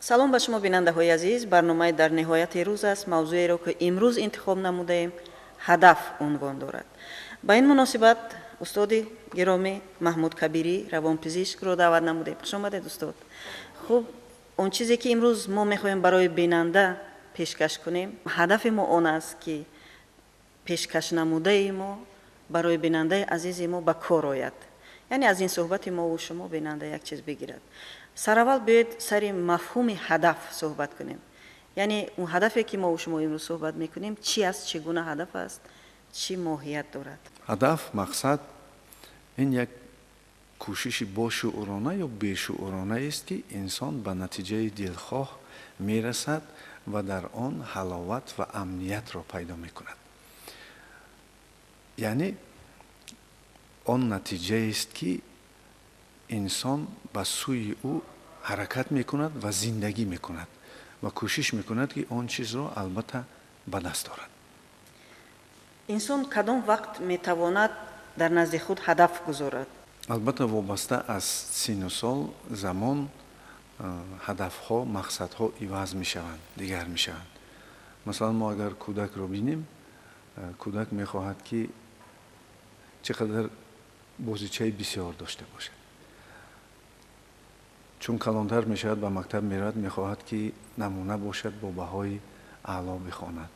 Салом ба шумо, бинандаҳои азиз. Барномаи «Дар ниҳояти рӯз» аст. Мавзӯеро, ки имрӯз интихоб намудаем, «Ҳадаф» унвон дорад. Ба ин муносибат устоди гиромӣ Маҳмуд Кабирӣ, равонпизишкро даъват намудем. Хуш омадед, устод. Хуб, он чизе, ки имрӯз мо мехоҳем барои бинанда пешкаш кунем, ҳадафи мо он аст, ки пешкаш намудаи мо барои бинандаи азизи мо ба кор ояд, яъне аз ин суҳбати мову шумо бинанда як чиз бигирад. Сараввал биёед, сари мафҳуми ҳадаф суҳбат кунем. Яъне он ҳадафе, ки мову шумо имрӯз суҳбат мекунем, чӣ аст, чӣ гуна ҳадаф аст, чӣ моҳият дорад? Ҳадаф, мақсад ин як кӯшиши бошуурона ё бешууронаест, ки инсон ба натиҷаи дилхоҳ мерасад ва дар он ҳаловат ва амниятро пайдо мекунад. Яъне он натиҷаест, ки инсон ба сӯи ӯ ҳаракат мекунад ва зиндагӣ мекунад ва кӯшиш мекунад, ки он чизро албатта ба даст орад. Инсон кадом вақт метавонад дар назди худ ҳадаф гузорад? Албатта, вобаста аз сину сол, замон ҳадафҳо, мақсадҳо иваз мешаванд, дигар мешаванд. Масалан, мо агар кӯдакро бинем, кӯдак мехоҳад, ки чӣ қадар бозичаи бисёр дошта бошад. Чун калонтар мешавад, ба мактаб меравад, мехоҳад, ки намуна бошад, бо баҳои аъло бихонад.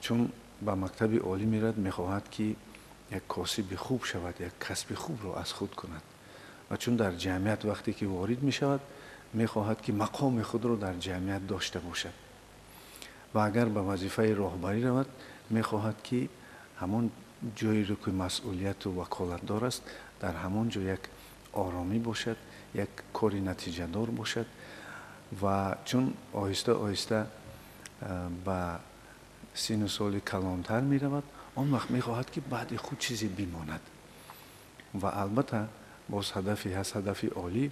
Чун ба мактаби олӣ меравад, мехоҳад, ки як косиби хуб шавад, як касби хубро аз худ кунад. Ва чун дар ҷамъият вақте ки ворид мешавад, мехоҳад, ки мақоми худро дар ҷамъият дошта бошад. Ва агар ба вазифаи роҳбарӣ равад, мехоҳад, ки ҳамон ҷойеро, ки масъулияту ваколатдор аст, дар ҳамон ҷо як оромӣ бошад, як кори натиҷадор бошад. Ва чун оҳиста оҳиста ба сину соли калонтар меравад, он вақт мехоҳад, ки баъди худ чизе бимонад. Ва албатта, боз ҳадафе ҳаст, ҳадафи олӣ: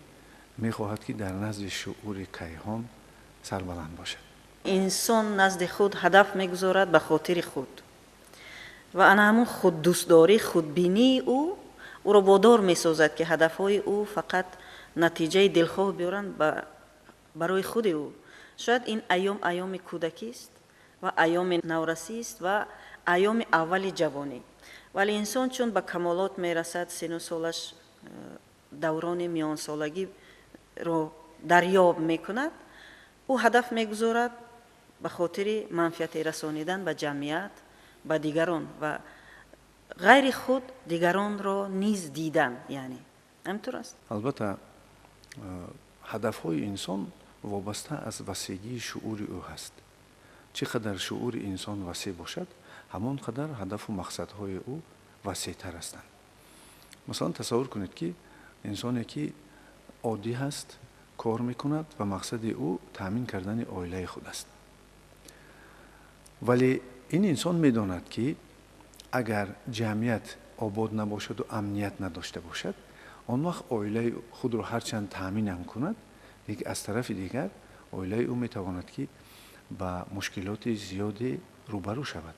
мехоҳад, ки дар назди шуури кайҳон сарбаланд бошад. Инсон назди худ ҳадаф мегузорад ба хотири худ ва ана ҳамун худдӯстдорӣ, худбинии ӯ ӯро водор месозад, ки ҳадафҳои ӯ фақат натиҷаи дилхоҳ биёранд барои худи ӯ. Шояд ин айём айёми кӯдакист ва айёми наврасист ва айёми аввали ҷавонӣ, вале инсон чун ба камолот мерасад, сину солаш даврони миёнсолагиро дарёб мекунад, ӯ ҳадаф мегузорад ба хотири манфиате расонидан ба ҷамъият, ба дигарон ва ғайри худ дигаронро низ дидан. Яъне ҳаминтур аст? Албатта, ҳадафҳои инсон вобаста аз васеъгии шуури ӯ ҳаст. Чӣ қадар шуури инсон васеъ бошад, ҳамон қадар ҳадафу мақсадҳои ӯ васеътар ҳастанд. Масалан, тасаввур кунед, ки инсоне, ки оддӣ ҳаст, кор мекунад ва мақсади ӯ таъмин кардани оилаи худ аст. Вале ин инсон медонад, ки агар ҷамъият обод набошаду амният надошта бошад, он вақт оилаи худро ҳарчанд таъминам кунад, лекин аз тарафи дигар оилаи ӯ метавонад, ки ба мушкилоти зиёде рӯбарӯ шавад,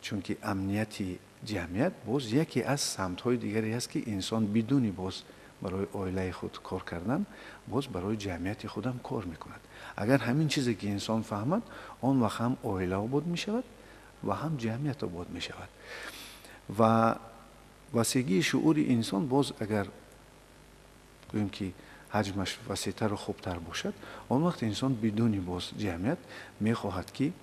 чунки амнияти ҷамъият боз яке аз самтҳои дигаре аст, ки инсон бидуни боз барои оилаи худ кор кардан, боз барои ҷамъияти худам кор мекунад. Агар ҳамин чизе, ки инсон фаҳмад, он вақт ҳам оила обод мешавад ва ҳам ҷамъият обод мешавад. Ва васеъгии шуури инсон боз, агар гӯем, ки ҳаҷмаш васеътару хубтар бошад, он вақт инсон бидуни боз ҷамъият мехоҳад, ки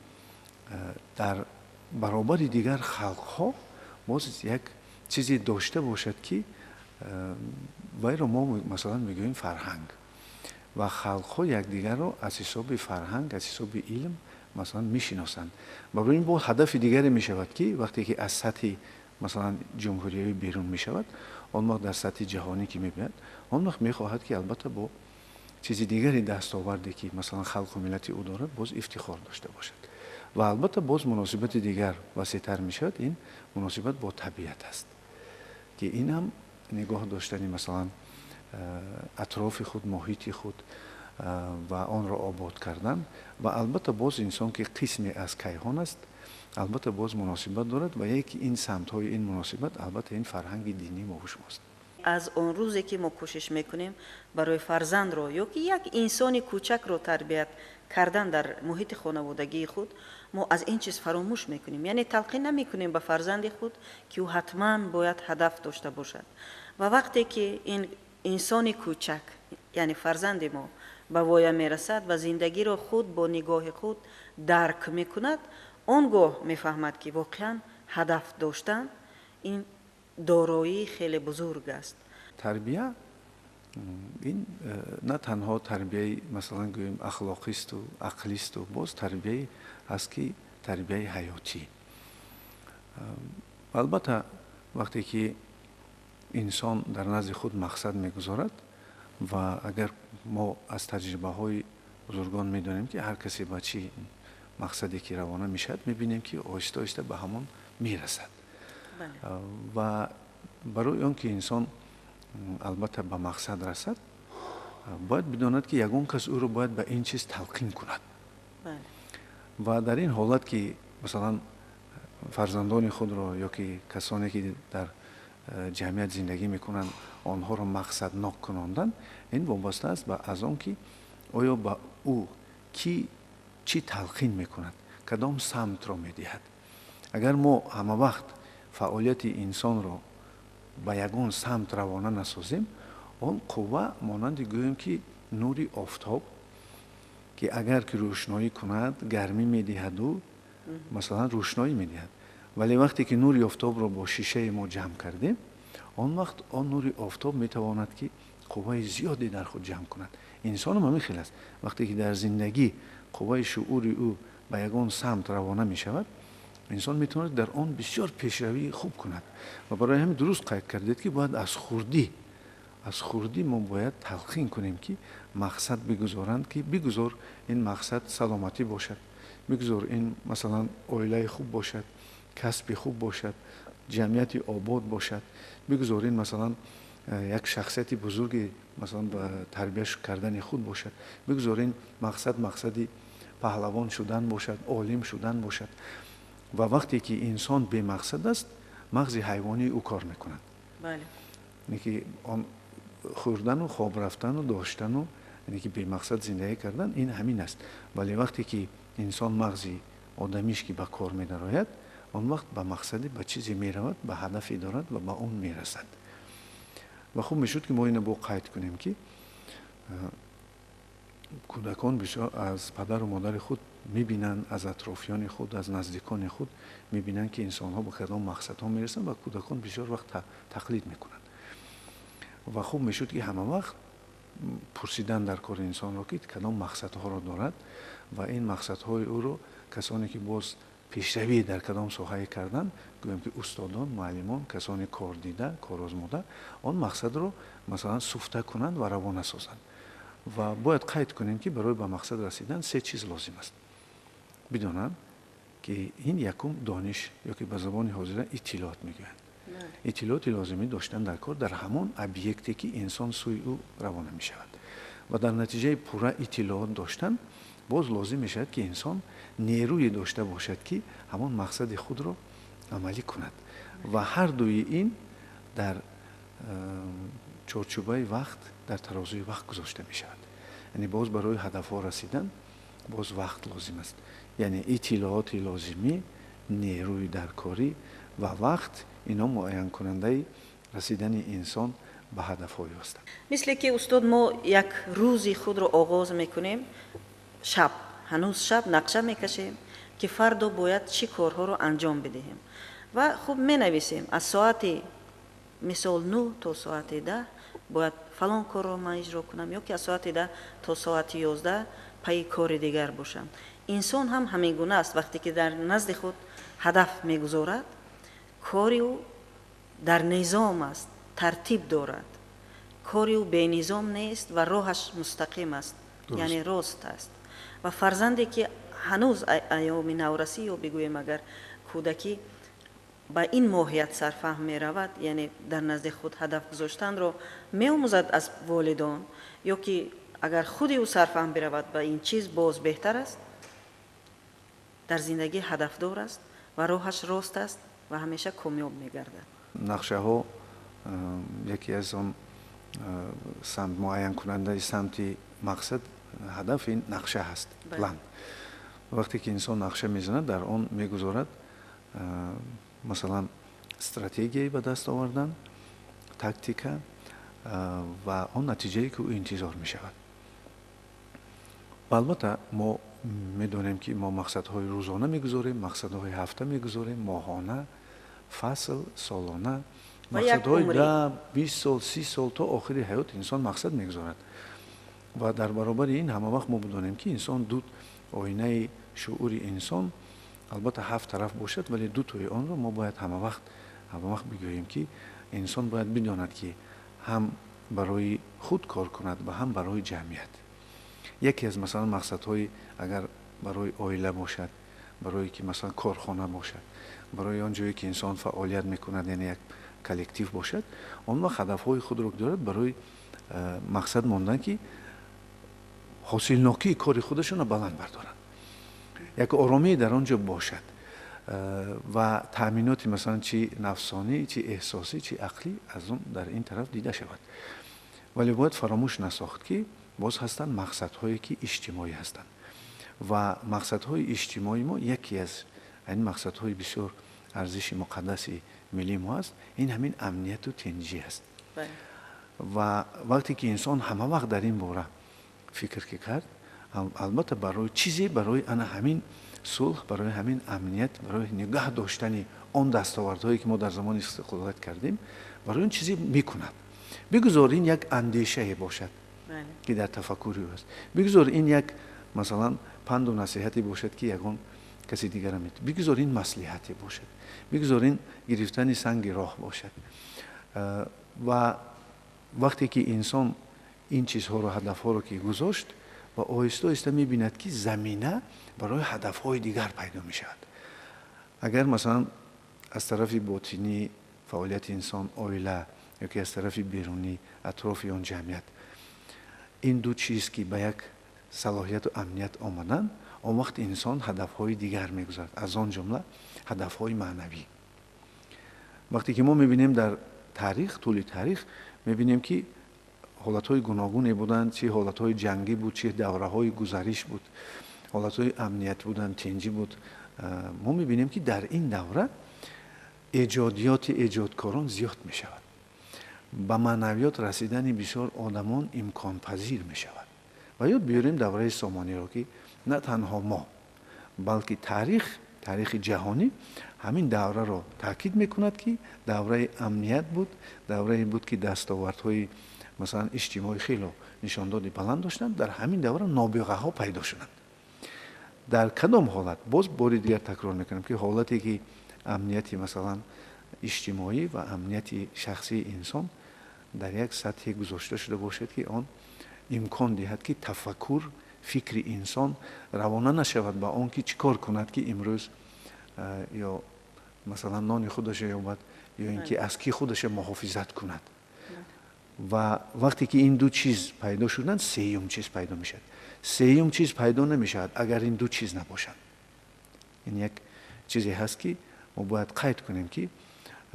дар баробари дигар халқҳо боз як чизе дошта бошад, ки вайро мо, масалан, мегӯем фарҳанг. Ва халқҳо якдигарро аз ҳисоби фарҳанг, аз ҳисоби илм, масалан, мешиносанд. Барои ин боз ҳадафи дигаре мешавад, ки вақте ки аз сатҳи, масалан, ҷумҳуриявӣ берун мешавад, он вақт дар сатҳи ҷаҳонӣ ки мебинад, он вақт мехоҳад, ки албатта бо чизи дигари дастоварде, ки, масалан, халқу миллати ӯ дорад, боз ифтихор дошта бошад. Ва албатта, боз муносибати дигар васеътар мешавад, ин муносибат бо табиат аст, ки ин ҳам нигоҳ доштани, масалан, атрофи худ, муҳити худ ва онро обод кардан. Ва албатта, боз инсон, ки қисме аз кайҳон аст, албатта, боз муносибат дорад. Ва яке ин самтҳои ин муносибат, албатта, ин фарҳанги динии мову шумост. аз он рӯзе ки мо кӯшиш мекунем барои фарзандро ё ки як инсони кӯчакро тарбият кардан дар муҳити хонаводагии худ, мо аз ин чиз фаромӯш мекунем, яъне талқин намекунем ба фарзанди худ, ки ӯ ҳатман бояд ҳадаф дошта бошад. Ва вақте ки ин инсони кӯчак, яъне фарзанди мо, ба воя мерасад ва зиндагиро худ бо нигоҳи худ дарк мекунад, он гоҳ мефаҳмад, ки воқеан ҳадаф доштан ин дороии хеле бузург аст. Тарбия ин на танҳо тарбияи, масалан гӯем, ахлоқисту ақлисту, боз тарбияе аст, ки тарбияи ҳаётӣ. Албатта, вақте ки инсон дар назди худ мақсад мегузорад, ва агар мо аз таҷрибаҳои бузургон медонем, ки ҳар касе ба чӣ мақсаде ки равона мешавад, мебинем, ки оҳиста оҳиста ба ҳамон мерасад. Ва барои он ки инсон албатта ба мақсад расад, бояд бидонад, ки ягон кас ӯро бояд ба ин чиз талқин кунад. Ва дар ин ҳолат, ки масалан фарзандони худро ё ки касоне ки дар ҷамъият зиндагӣ мекунанд, онҳоро мақсаднок кунондан, ин вобаста аст ба аз он ки оё ба ӯ кӣ чӣ талқин мекунад, кадом самтро медиҳад. Агар мо ҳама вақт фаъолияти инсонро ба ягон самт равона насозем, он қувва монанди гӯем ки нури офтоб, ки агар ки рӯшноӣ кунад, гармӣ медиҳаду масалан рӯшноӣ медиҳад, вале вақте ки нури офтобро бо шишаи мо ҷамъ кардем, он вақт он нури офтоб метавонад ки қувваи зиёде дар худ ҷамъ кунад. Инсонам ҳамин хел аст. Вақте ки дар зиндагӣ қувваи шуури ӯ ба ягон самт равона мешавад, инсон метавонад дар он бисёр пешравии хуб кунад. Ва барои ҳамин дуруст қайд кардед, ки бояд аз хурдӣ мо бояд талқин кунем, ки мақсад бигузоранд, ки бигузор ин мақсад саломатӣ бошад, бигузор ин масалан оилаи хуб бошад, касби хуб бошад, ҷамъияти обод бошад, бигузор ин масалан як шахсияти бузурги масалан ба тарбия кардани худ бошад, бигузор ин мақсад мақсади паҳлавон шудан бошад, олим шудан бошад. Ва вақте ки инсон бемақсад аст, мағзи ҳайвонии ӯ кор мекунад, ки он хӯрдану хоб рафтану доштану, яъне ки бемақсад зиндагӣ кардан, ин ҳамин аст. Вале вақте ки инсон мағзи одамиш ки ба кор медарояд, он вақт ба мақсаде, ба чизе меравад, ба ҳадафе дорад ва ба он мерасад. Ва хуб мешуд, ки мо ина бо қайд кунем, ки кӯдакон бисёр аз падару модари худ мебинанд, аз атрофиёни худ, аз наздикони худ мебинанд, ки инсонҳо ба кадом мақсадҳо мерасанд, ва кӯдакон бисёр вақт тақлид мекунанд. Ва хуб мешуд, ки ҳама вақт пурсидан дар кори инсонро, ки кадом мақсадҳоро дорад, ва ин мақсадҳои ӯро касоне ки боз пешравӣ дар кадом соҳае кардан, гӯем ки устодон, муаллимон, касони кордида, корозмуда, он мақсадро масалан суфта кунанд ва равона созанд. Ва бояд қайд кунем, ки барои ба мақсад расидан се чиз лозим аст бидонам, ки ин якум дониш, ё ки ба забони ҳозира иттилоот мегӯянд, иттилооти лозимӣ доштан дар кор дар ҳамон объекте ки инсон сӯи ӯ равона мешавад. Ва дар натиҷаи пурра иттилоот доштан боз лозим мешавад, ки инсон нерӯе дошта бошад, ки ҳамон мақсади худро амалӣ кунад. Ва ҳар дуи ин дар чорчӯбаи вақт, дар тарозуи вақт гузошта мешавад. Яъне боз барои ҳадафҳо расидан боз вақт лозим аст. Яъне иттилооти лозимӣ, нерӯи даркорӣ ва вақт, ино муайянкунандаи расидани инсон ба ҳадафҳое ҳастанд. Мисле ки, устод, мо як рӯзи худро оғоз мекунем, шаб, ҳанӯз шаб нақша мекашем, ки фардо бояд чӣ корҳоро анҷом бидиҳем, ва хуб менависем: аз соати мисол 9 то соати 10 бояд фалон корро ман иҷро кунам, ё ки аз соати 10 то соати 11 пайи кори дигар бошам. Инсон ҳам ҳамин гуна аст. Вақте ки дар назди худ ҳадаф мегузорад, кори ӯ дар низом аст, тартиб дорад, кори ӯ бенизом нест ва роҳаш мустақим аст, яъне рост аст. Ва фарзанде ки ҳанӯз айёми наврасӣ ё бигӯем агар кӯдакӣ ба ин моҳият сарфаҳм меравад, яъне дар назди худ ҳадаф гузоштанро меомӯзад аз волидон, ё ки агар худи ӯ сарфаҳм биравад ба ин чиз, боз беҳтар аст. Дар зиндагӣ ҳадафдор аст ва роҳаш рост аст ва ҳамеша комёб мегардад. Нақшаҳо Яке аз он самт, муайянкунандаи самти мақсад, ҳадаф ин нақша ҳаст, план. Вақте ки инсон нақша мезанад, дар он мегузорад, масалан, стратегияи ба даст овардан, тактика ва он натиҷае, ки ӯ интизор мешавад. Ва албатта, мо медонем, ки мо мақсадҳои рӯзона мегузорем, мақсадҳои ҳафта мегузорем, моҳона, фасл, солона, мақсадҳои 10, 20 сол, 30 сол, то охири ҳаёт инсон мақсад мегузорад. Ва дар баробари ин ҳама вақт мо бидонем, ки инсон ду оинаи шуури инсон албатта ҳафт тараф бошад, вале ду тои онро мо бояд ҳама вақт бигӯем, ки инсон бояд бидонад, ки ҳам барои худ кор кунад ва ҳам барои ҷамъият. Яке аз, масалан, мақсадҳои, агар барои оила бошад, барое ки, масалан, корхона бошад, барои он ҷое ки инсон фаъолият мекунад, яъне як коллектив бошад, он вақт ҳадафҳои худро дорад, барои мақсад мондан, ки ҳосилнокии кори худашонро баланд бардоранд, як оромие дар он ҷо бошад ва таъминоти, масалан, чи нафсонӣ, чи эҳсосӣ, чи ақлӣ аз он дар ин тараф дида шавад. Вале бояд фаромӯш насохт, ки боз ҳастанд мақсадҳое, ки иҷтимоӣ ҳастанд. Ва мақсадҳои иҷтимоии мо, яке аз ин мақсадҳои бисёр арзиши муқаддаси миллии мо аст, ин ҳамин амнияту тинҷӣ аст. Ва вақте ки инсон ҳама вақт дар ин бора фикр ки кард, албатта, барои чизе, барои ана ҳамин сулҳ, барои ҳамин амният, барои нигаҳ доштани он дастовардҳое, ки мо дар замони истиқлолият кардем, барои он чизе мекунад. Бигузор ин як андешае бошад, ки дар тафаккури ӯ аст, бигузор ин як, масалан, панду насиҳате бошад, ки ягон каси дигара мет, бигузор ин маслиҳате бошад, бигузор ин гирифтани санги роҳ бошад. Ва вақте ки инсон ин чизҳоро, ҳадафҳоро ки гузошт, ва оҳиста оҳиста мебинад, ки замина барои ҳадафҳои дигар пайдо мешавад. Агар, масалан, аз тарафи ботинӣ фаъолияти инсон, оила, ё ки аз тарафи берунӣ атрофи он ҷамъият, ин ду чиз ки ба як салоҳияту амният омаданд, он вақт инсон ҳадафҳои дигар мегузорад, аз он ҷумла ҳадафҳои маънавӣ. Вақте ки мо мебинем дар таърих, тӯли таърих мебинем, ки ҳолатҳои гуногуне буданд, чи ҳолатҳои ҷангӣ буд, чи давраҳои гузариш буд, ҳолатҳои амният буданд, тинҷӣ буд, мо мебинем, ки дар ин давра эҷодиёти эҷодкорон зиёд мешавад, ба маънавиёт расидани бисёр одамон имконпазир мешавад. Ва ёд биёрем давраи Сомониро, ки на танҳо мо, балки таърих, таърихи ҷаҳонӣ ҳамин давраро таъкид мекунад, ки давраи амният буд, даврае буд, ки дастовардҳои, масалан, иҷтимоӣ хело нишондоди баланд доштанд. Дар ҳамин давра нобиғаҳо пайдо шуданд. Дар кадом ҳолат? Боз бори дигар такрор мекунам, ки ҳолате ки амнияти, масалан, иҷтимоӣ ва амнияти шахсии инсон дар як сатҳе гузошта шуда бошад, ки он имкон диҳад, ки тафаккур, фикри инсон равона нашавад ба он ки чӣ кор кунад, ки имрӯз ё, масалан, нони худаша ёбад, ё ин ки аз кӣ худаша муҳофизат кунад. Ва вақте ки ин ду чиз пайдо шуданд, сеюм чиз пайдо мешавад. Сеюм чиз пайдо намешавад, агар ин ду чиз набошанд. Ин як чизе ҳаст, ки мо бояд қайд кунем, ки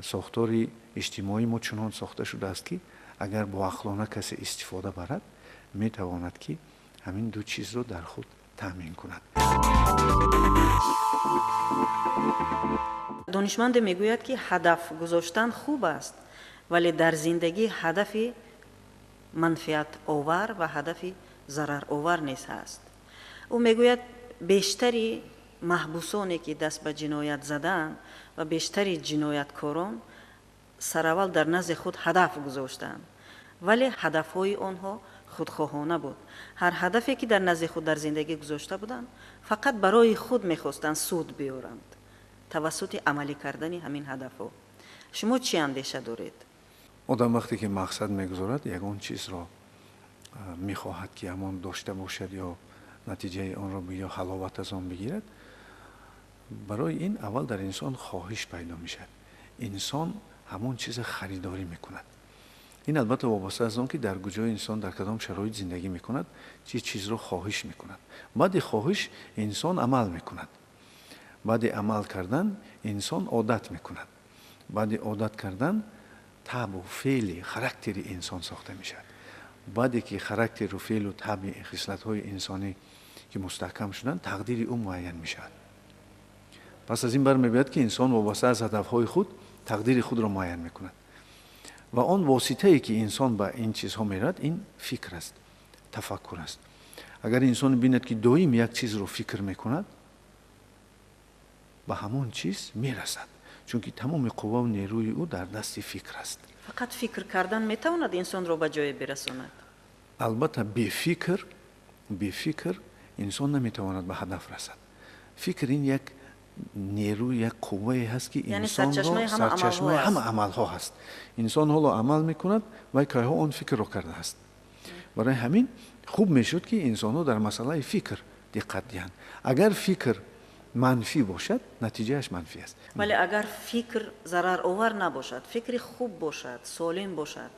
сохтори иҷтимоии мо чунон сохта шудааст, ки агар боақлона касе истифода барад, метавонад, ки ҳамин ду чизро дар худ таъмин кунад. Донишманде мегӯяд, ки ҳадаф гузоштан хуб аст, вале дар зиндагӣ ҳадафи манфиатовар ва ҳадафи зараровар низ ҳаст. Ӯ мегӯяд, бештари маҳбусоне, ки даст ба ҷиноят задаанд, ва бештари ҷинояткорон сараввал дар назди худ ҳадаф гузоштанд, вале ҳадафҳои онҳо худхоҳона буд. Ҳар ҳадафе, ки дар назди худ дар зиндагӣ гузошта буданд, фақат барои худ мехостанд суд биёранд тавассути амалӣ кардани ҳамин ҳадафҳо. Шумо чӣ андеша доред? Одам вақте ки мақсад мегузорад, ягон чизро мехоҳад, ки ҳамон дошта бошад ё натиҷаи онро ё ҳаловат аз он бигирад. Барои ин аввал дар инсон хоҳиш пайдо мешавад, инсон ҳамон чиза харидорӣ мекунад. Ин албатта вобаста аз он, ки дар куҷои инсон, дар кадом шароит зиндагӣ мекунад, чӣ чизро хоҳиш мекунад. Баъди хоҳиш инсон амал мекунад, баъди амал кардан инсон одат мекунад, баъди одат кардан табъу феъли характери инсон сохта мешавад. Баъде ки характеру феълу табъи хислатҳои инсонӣ ки мустаҳкам шуданд, тақдири ӯ муайян мешавад. Пас аз ин бармебиёяд, ки инсон вобаста аз ҳадафҳои худ тақдири худро муайян мекунад ва он воситае, ки инсон ба ин чизҳо меравад, ин фикр аст, тафаккур аст. Агар инсон бинад, ки доим як чизро фикр мекунад, ба ҳамон чиз мерасад, чунки тамоми қувваву нерӯи ӯ дар дасти фикр аст. Фақат фикр кардан метавонад инсонро ба ҷое бирасонад? Албатта, бефикр инсон наметавонад ба ҳадаф расад. Фикр ин як нерӯ, як қуввае ҳаст, ки инсонро сарчашмаи ҳама амалҳо ҳаст. Инсон ҳоло амал мекунад, вай кайҳо он фикрро кардааст. Барои ҳамин хуб мешуд, ки инсонҳо дар масъалаи фикр диққат диҳанд. Агар фикр манфӣ бошад, натиҷааш манфӣ аст. Вале агар фикр зараровар набошад, фикри хуб бошад, солим бошад,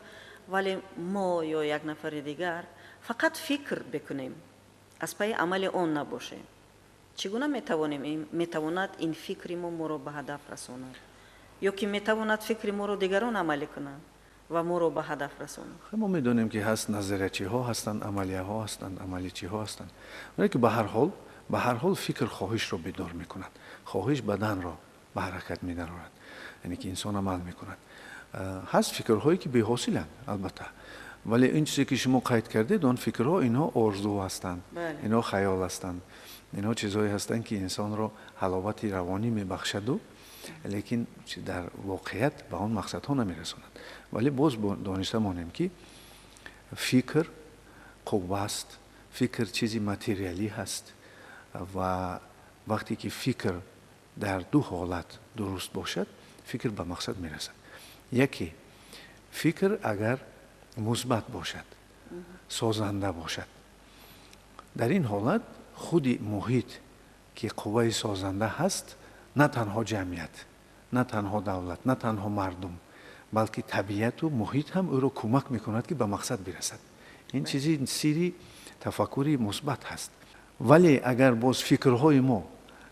вале мо ё як нафари дигар фақат фикр бикунем, аз пайи амали он набошем, чӣ гуна метавонад ин фикри мо моро ба ҳадаф расонад? Ё ки метавонад фикри моро дигарон амалӣ кунанд ва моро ба ҳадаф расонанд? Мо медонем, ки ҳаст назариячиҳо ҳастанд, амалияҳо ҳастанд, амаличиҳо ҳастанд, вале ки ба ҳар ҳол фикр хоҳишро бедор мекунад, хоҳиш баданро ба ҳаракат медарорад, яъне ки инсон амал мекунад. Ҳаст фикрҳое, ки беҳосиланд, албатта, вале ин чизе, ки шумо қайд кардед, он фикрҳо инҳо орзу ҳастанд, инҳо хаёл ҳастанд, инҳо чизҳое ҳастанд, ки инсонро ҳаловати равонӣ мебахшаду лекин дар воқеият ба он мақсадҳо намерасонад. Вале боз дониста монем, ки фикр қувва аст, фикр чизи материалӣ ҳаст ва вақте ки фикр дар ду ҳолат дуруст бошад, фикр ба мақсад мерасад. Яке, фикр агар мусбат бошад, созанда бошад, дар ин ҳолат худи муҳит, ки қувваи созанда ҳаст, на танҳо ҷамъият, на танҳо давлат, на танҳо мардум, балки табиату муҳит ҳам ӯро кӯмак мекунад, ки ба мақсад бирасад. Ин чизи сирри тафаккури мусбат ҳаст. Вале агар боз фикрҳои мо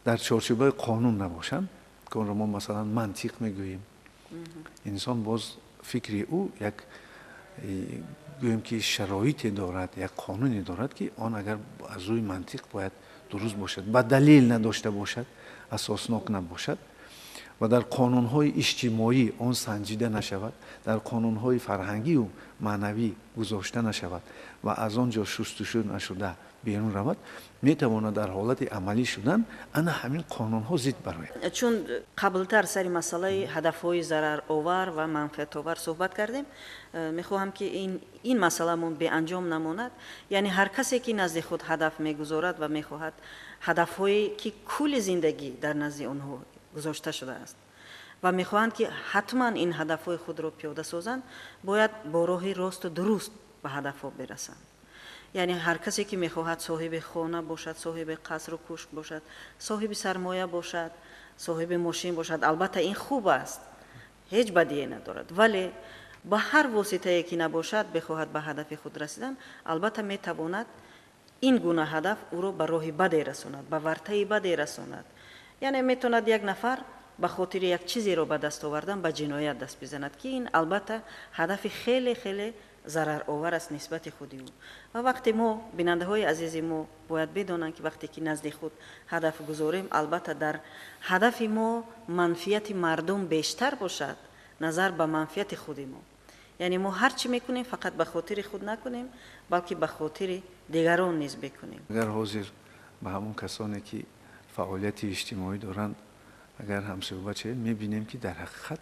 дар чорчӯбаи қонун набошанд, ки онро мо масалан мантиқ мегӯем, инсон боз фикри ӯ як, гӯем ки, шароите дорад, як қонуне дорад, ки он агар аз рӯи мантиқ бояд дуруст бошад, ба далел надошта бошад, асоснок набошад ва дар қонунҳои иҷтимоӣ он санҷида нашавад, дар қонунҳои фарҳангию маънавӣ гузошта нашавад ва аз он ҷо шустушӯ нашуда берун равад, метавонад дар ҳолати амалӣ шудан ана ҳамин қонунҳо зид барояд. Чун қаблтар сари масъалаи ҳадафҳои зараровар ва манфиатовар суҳбат кардем, мехоҳам, ки ин масъаламон беанҷом намонад. Яъне ҳар касе, ки назди худ ҳадаф мегузорад ва мехоҳад ҳадафҳое, ки кулли зиндагӣ дар назди онҳо гузошта шудааст, ва мехоҳанд, ки ҳатман ин ҳадафҳои худро пиёда созанд, бояд бо роҳи росту дуруст ба ҳадафҳо бирасанд. Яъне ҳар касе, ки мехоҳад соҳиби хона бошад, соҳиби қасру кӯшк бошад, соҳиби сармоя бошад, соҳиби мошин бошад, албатта, ин хуб аст, ҳеҷ бадие надорад, вале ба ҳар воситае ки набошад бихоҳад ба ҳадафи худ расидан, албатта, метавонад ин гуна ҳадаф ӯро ба роҳи баде расонад, ба вартаи баде расонад. Яъне метавонад як нафар ба хотири як чизеро ба даст овардан ба ҷиноят даст бизанад, ки ин, албатта, ҳадафи хеле хеле зараровар аст нисбати худи ӯ. Ва вақте мо, бинандаҳои азизи мо бояд бидонанд, ки вақте ки назди худ ҳадаф гузорем, албатта, дар ҳадафи мо манфиати мардум бештар бошад назар ба манфиати худи мо. Яъне мо ҳар чӣ мекунем, фақат ба хотири худ накунем, балки ба хотири дигарон низ бикунем. Агар ҳозир ба ҳамон касоне, ки фаъолияти иҷтимоӣ доранд, агар ҳамсӯҳбат шавем, мебинем, ки дар ҳақиқат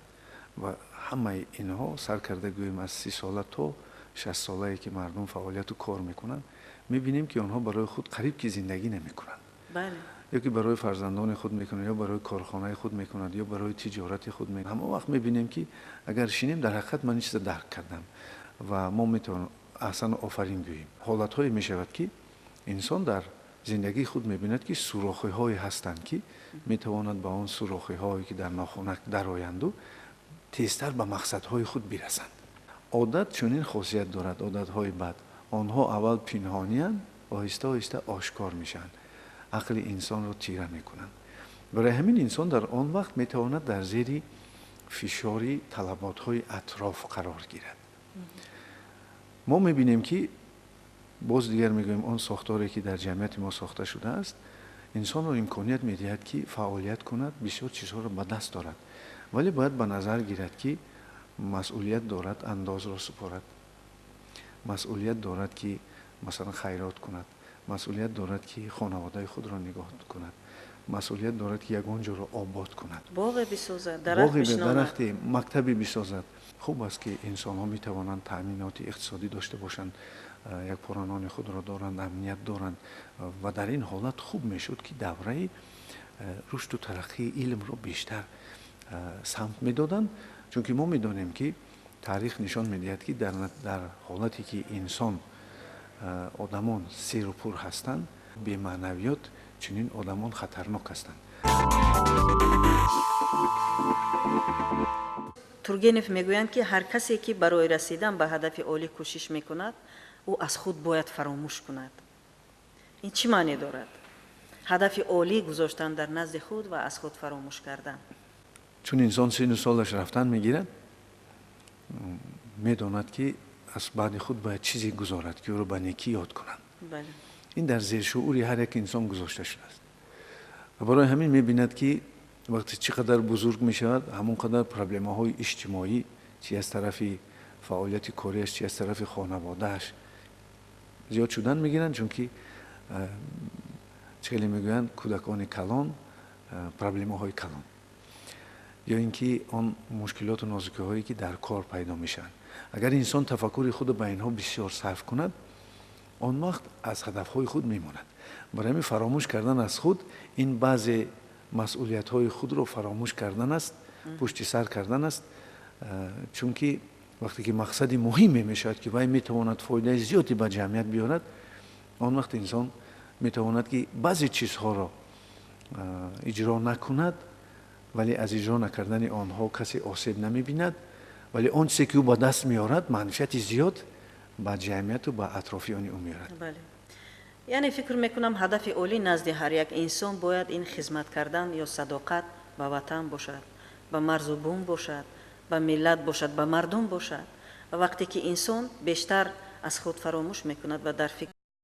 ва ҳамаи инҳо, сар карда гӯем аз 30 сола то 60 солае, ки мардум фаъолияту кор мекунанд, мебинем, ки онҳо барои худ қариб ки зиндагӣ намекунанд. Ё ки барои фарзандони худ мекунанд, ё барои корхонаи худ мекунанд, ё барои тиҷорати худ. Ҳамон вақт мебинем, ки агар шинем, дар ҳақиқат ман ин чиза дарк кардам ва мо метавонем аҳсану офарин гӯем. Ҳолатҳое мешавад, ки инсон дар зиндагии худ мебинад, ки сурохиҳое ҳастанд, ки метавонад ба он сурохиҳое, ки дар нохунак дароянду, тезтар ба мақсадҳои худ бирасанд. Одат чунин хосият дорад: одатҳои бад, онҳо аввал пинҳониянд, оҳиста оҳиста ошкор мешаванд, ақли инсонро тира мекунанд. Барои ҳамин инсон дар он вақт метавонад дар зери Фишори талаботҳои атроф қарор гирад. Мо мебинем, ки боз дигар мегӯем, он сохторе, ки дар ҷамъияти мо сохта шудааст, инсонро имконият медиҳад, ки фаъолият кунад, бисёр чизҳоро ба даст дорад, вале бояд ба назар гирад, ки масъулият дорад андозро супорад, масъулият дорад, ки масалан хайрот кунад, масъулият дорад, ки хонаводаи худро нигоҳ кунад, масъулият дорад, ки ягон ҷоро обод кунад. Боғе бисозад, дарахт бишинонад. Дарахте, мактабе бисозад. Хуб аст, ки инсонҳо метавонанд таъминоти иқтисодӣ дошта бошанд, як пора нони худро доранд, амният доранд, ва дар ин ҳолат хуб мешуд, ки давраи рушду тараққии илмро бештар самт медоданд, чунки мо медонем, ки таърих нишон медиҳад, ки дар ҳолате, ки инсон, одамон серу пур ҳастанд, бемаънавиёт, чунин одамон хатарнок ҳастанд. Тургенев мегӯянд, ки ҳар касе, ки барои расидан ба ҳадафи олӣ кӯшиш мекунад, ӯ аз худ бояд фаромӯш кунад. Ин чӣ маъне дорад, ҳадафи олӣ гузоштан дар назди худ ва аз худ фаромӯш кардан? Чун инсон сину солаш рафтан мегирад, медонад, ки аз баъди худ бояд чизе гузорад, ки ӯро ба некӣ ёд кунанд. Ин дар зершуури ҳар як инсон гузошта шудааст ва барои ҳамин мебинад, ки вақте чӣ қадар бузург мешавад, ҳамон қадар проблемаҳои иҷтимоӣ, чи аз тарафи фаъолияти кориаш, чи аз тарафи хонаводааш, зиёд шудан мегиранд, чунки чӣ хеле мегӯянд, кӯдакони калон, проблемаҳои калон, ё ин ки он мушкилоту нозукиҳое, ки дар кор пайдо мешаванд. Агар инсон тафаккури худро ба инҳо бисёр сарф кунад, он вақт аз ҳадафҳои худ мемонад. Барои ҳамин фаромӯш кардан аз худ ин баъзе масъулиятҳои худро фаромӯш кардан аст, пушти сар кардан аст, чунки вақте ки мақсади муҳиме мешавад, ки вай метавонад фоидаи зиёде ба ҷамъият биёрад, он вақт инсон метавонад, ки баъзе чизҳоро иҷро накунад, вале аз иҷро накардани онҳо касе осеб намебинад, вале он чизе, ки ӯ ба даст меорад, манфиати зиёд ба ҷамъияту ба атрофиёни ӯ меорад. Бале, яъне фикр мекунам, ҳадафи олӣ назди ҳар як инсон бояд ин хизмат кардан ё садоқат ба ватан бошад, ба марзу бум бошад, ба миллат бошад, ба мардум бошад. Ва вақте ки инсон бештар аз худ фаромӯш мекунад ва дар фикр